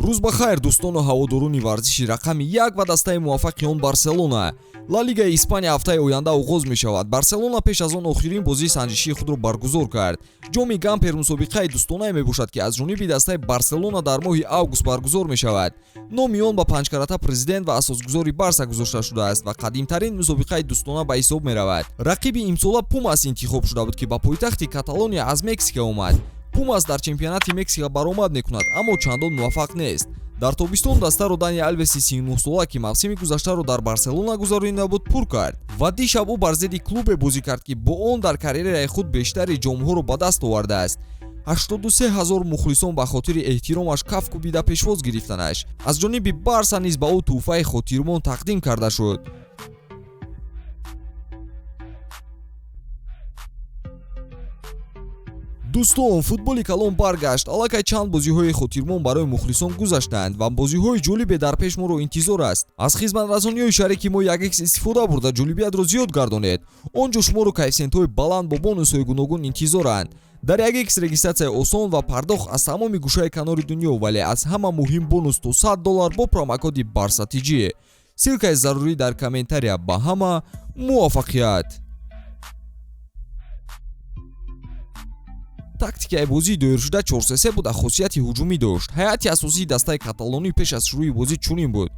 Рӯз ба хайр, дӯстону ҳаводорони варзиши рақами як ва дастаи муваффақи он Барселона. Ла Лигаи Испания ҳафтаи оянда оғоз мешавад. Барселона пеш аз он охирин бозии санҷишии худро баргузор кард. Ҷоми Гампер мусобиқаи дӯстонае мебошад, ки аз ҷониби дастаи Барселона дар моҳи август баргузор мешавад. Номи он ба панҷкарата президент ва асосгузори Барса гузошта шудааст ва қадимтарин мусобиқаи дӯстона ба ҳисоб меравад. Рақиби имсола Пумас интихоб шуда буд, ки ба пойтахти Каталония аз Мексика омад. Пумас дар чемпионати Мексика баромад мекунад, аммо чандон муваффақ нест. Дар тобистон дастаро Дани Алвеси 39сола, ки мавсими гузаштаро дар Барселона гузаронида буд, пур кард ва дишаб ӯ бар зидди клубе бозӣ кард, ки бо он дар карьераи худ бештари ҷомҳоро ба даст овардааст. 83 ҳазор мухлисон ба хотири эҳтиромаш каф кӯбида пешвоз гирифтанаш. Аз ҷониби Барса низ ба ӯ тӯҳфаи хотирмон тақдим карда шуд. Дӯстон, футболи калон баргашт. Аллакай чанд бозиҳои хотирмон барои мухлисон гузаштанд ва бозиҳои ҷолибе дар пеш моро интизор аст. Аз хизматрасониҳои шарики мо 1x истифода бурда, ҷолибиятро зиёд гардонед. Он ҷо шуморо коэффисиентҳои баланд бо бонусҳои гуногун интизоранд. Дар 1x регистратсияи осон ва пардохт аз тамоми гӯшаи канори дунё, вале аз ҳама муҳим бонус то $100 бо промокоди BARSATG. Ссылкаи зарурӣ дар комментария. Ба ҳама муваффақият. Тактикаи бозии доиршуда 4-3-3 буда, хосияти ҳуҷумӣ дошт. Ҳайати асосии дастаи каталонӣ пеш аз шурӯи бозӣ чунин буд: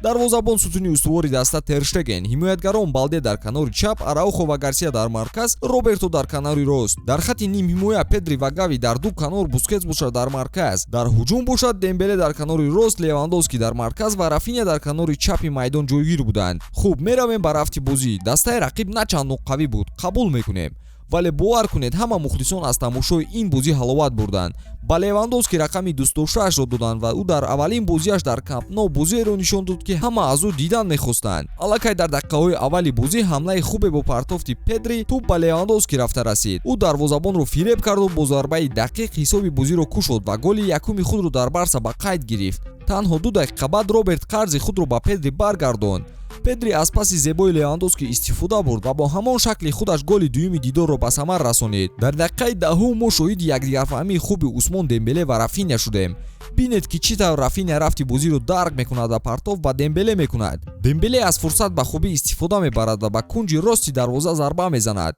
дарвозабон, сутуни устувори даста Терштеген, ҳимоятгарон Балде дар канори чап, Араухо ва Гарсия дар марказ, Роберто дар канори рост. Дар хати нимҳимоя Педри ва Гави дар ду канор, Бускетс бошад дар марказ. Дар ҳуҷум бошад Дембеле дар канори рост, Левандовски дар марказ ва Рафиня дар канори чапи майдон ҷойгир буданд. Хуб, меравем ба рафти бозӣ. Дастаи рақиб на чандон қавӣ буд, қабул мекунем, вале бовар кунед, ҳама мухлисон аз тамошои ин бозӣ ҳаловат бурданд. Ба Левандовски рақами дӯстдоштаашро доданд ва ӯ дар аввалин бозиаш дар Камп Но бозиеро нишон дод, ки ҳама аз ӯ дидан мехостанд. Аллакай дар дақиқаҳои аввали бозӣ ҳамлаи хубе бо партофти Педри тӯб ба Левандовски рафта расид. Ӯ дарвозабонро фиреб карду бо зарбаи дақиқ ҳисоби бозиро кушод ва голи якуми худро дар Барса ба қайд гирифт. Танҳо 2 дақиқа баъд Роберт қарзи худро ба Педри баргардонд. Педри аз паси зебои Левандовски истифода бурд ва бо ҳамон шакли худаш голи дуюми дидорро ба самар расонид. Дар дақиқаи 10 мо шоҳиди якдигарфаҳмии хуби Усмон Дембеле ва Рафиня шудем. Бинед, ки чӣ тавр Рафиня рафти бозиро дарк мекунад ва партов ба Дембеле мекунад. Дембеле аз фурсат ба хубӣ истифода мебарад ва ба кунҷи рости дарвоза зарба мезанад.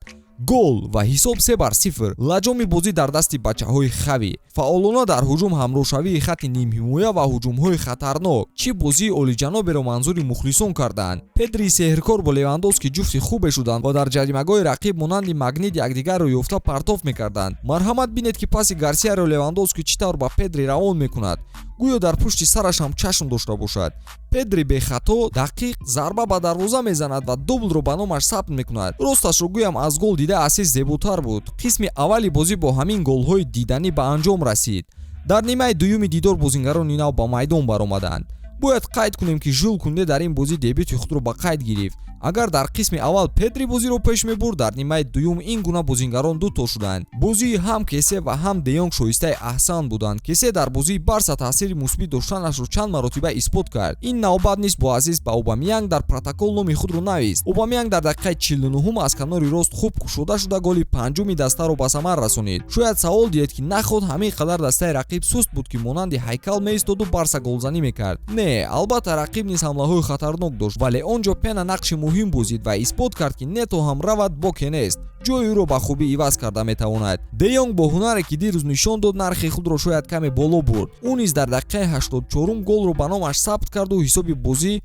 Гол ва ҳисоб 3-0. Лаҷоми бозӣ дар дасти бачаҳои Хави. Фаъолона дар ҳуҷум, ҳамроҳшавии хати нимҳимоя ва ҳуҷумҳои хатарнок. Чӣ бозии олиҷаноберо манзури мухлисон карданд. Педри сеҳркор бо Левандовски ҷуфти хубе шуданд ва дар ҷаримагоҳи рақиб монанди магнит якдигарро ёфта партоф мекарданд. Марҳамат, бинед, ки паси Гарсияро Левандовски чӣ тавр ба Педри равон мекунад, гӯё дар пушти сараш ҳам чашм дошта бошад. Педри бехато, дақиқ зарба ба дарвоза мезанад ва дублро ба номаш сабт мекунад. Росташро гӯям, аз гол дида ассист зеботар буд. Қисми аввали бозӣ бо ҳамин голҳои диданӣ ба анҷом расид. Дар нимаи дуюми дидор бозингарони нав ба майдон баромаданд. Бояд қайд кунем, ки Жул Кунде дар ин бозӣ дебюти худро ба қайд гирифт. Агар дар қисми аввал Педри бозиро пеш мебурд, дар нимаи дуюм ин гуна бозингарон дуто шуданд. Бозии ҳам Кесе ва ҳам Деёнг шоистаи аҳсан буданд. Кесе дар бозии Барса таъсири мусбит доштанашро чанд маротиба исбот кард. Ин навбат низ бо ассист ба Обамиянг дар протокол номи худро навист. Обамиянг дар дақиқаи 49 аз канори рост хуб кушода шуда голи панҷуми дастаро ба самар расонид. Шояд савол диҳед, ки наход ҳамин қадар дастаи рақиб суст буд, ки монанди ҳайкал меистоду Барса голзанӣ мекард. Не, албатта, рақиб низ ҳамлаҳои хатарнок дошт, вале он ҷо Пена нақши муҳим бозид ва исбот кард, ки Нето ҳам равад, боке нест, ҷои ӯро ба хубӣ иваз карда метавонад. Деёнг бо ҳунаре, ки дирӯз нишон дод, нархи худро шояд каме боло бурд. Ӯ низ дар дақиқаи 84 голро ба номаш сабт карду ҳисоби бозӣ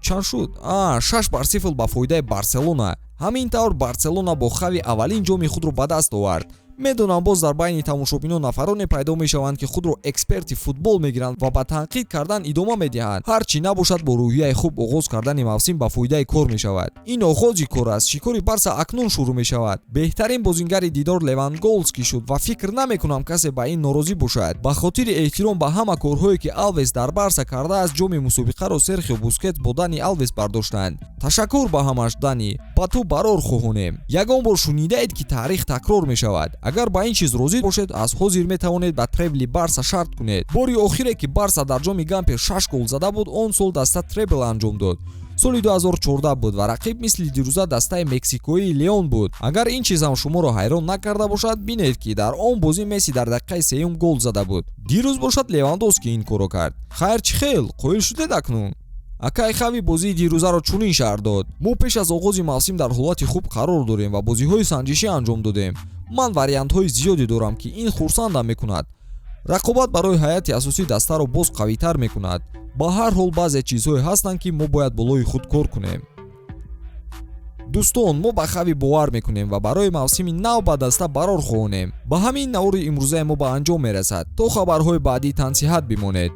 чанд шуд? 6-0 ба фоидаи Барселона. Ҳамин тавр Барселона бо Хави аввалин ҷоми худро ба даст овард. Медонам, боз дар байни тамошобинон нафароне пайдо мешаванд, ки худро эксперти футбол мегиранд ва ба танқид кардан идома медиҳанд. Ҳар чӣ набошад, бо рӯҳияи хуб оғоз кардани мавсим ба фоидаи кор мешавад. Ин оғози кор аст. Шикори Барса акнун шурӯъ мешавад. Беҳтарин бозингари дидор Леванголски шуд ва фикр намекунам, касе ба ин норозӣ бошад. Ба хотири эҳтиром ба ҳама корҳое, ки Алвес дар Барса кардааст, ҷоми мусобиқаро Серхио Бускетс бо Дани Алвес бардоштанд. Ташаккур ба ҳамаш, Дани, ба ту барор хоҳонем. Ягон бор шунидаед, ки таърих такрор мешавад? Агар ба ин чиз розӣ бошед, аз ҳозир метавонед ба требли Барса шарт кунед. Бори охире, ки Барса дар ҷоми Гампер 6 гол зада буд, он сол даста требл анҷом дод. Соли 2014 буд ва рақиб мисли дирӯза дастаи мексикоии Леон буд. Агар ин чиз ҳам шуморо ҳайрон накарда бошад, бинед, ки дар он бозӣ Месси дар дақиқаи сеюм гол зада буд. Дирӯз бошад, Левандовски ин корро кард. Хайр, чӣ хел қоил шудед акнун? Акай Хави бозии дирӯзаро чунин шарҳ дод: «Мо пеш аз оғози мавсим дар ҳолати хуб қарор дорем ва бозиҳои санҷишӣ анҷом додем. Ман вариантҳои зиёде дорам, ки ин хурсандам мекунад. Рақобат барои ҳайати асосии дастаро боз қавитар мекунад. Ба ҳар ҳол, баъзе чизҳое ҳастанд, ки мо бояд болои худ кор кунем». Дӯстон, мо ба Хави бовар мекунем ва барои мавсими нав ба даста барор хоҳонем. Ба ҳамин навори имрӯзаи мо ба анҷом мерасад. То хабарҳои баъдӣ тансиҳат бимонед.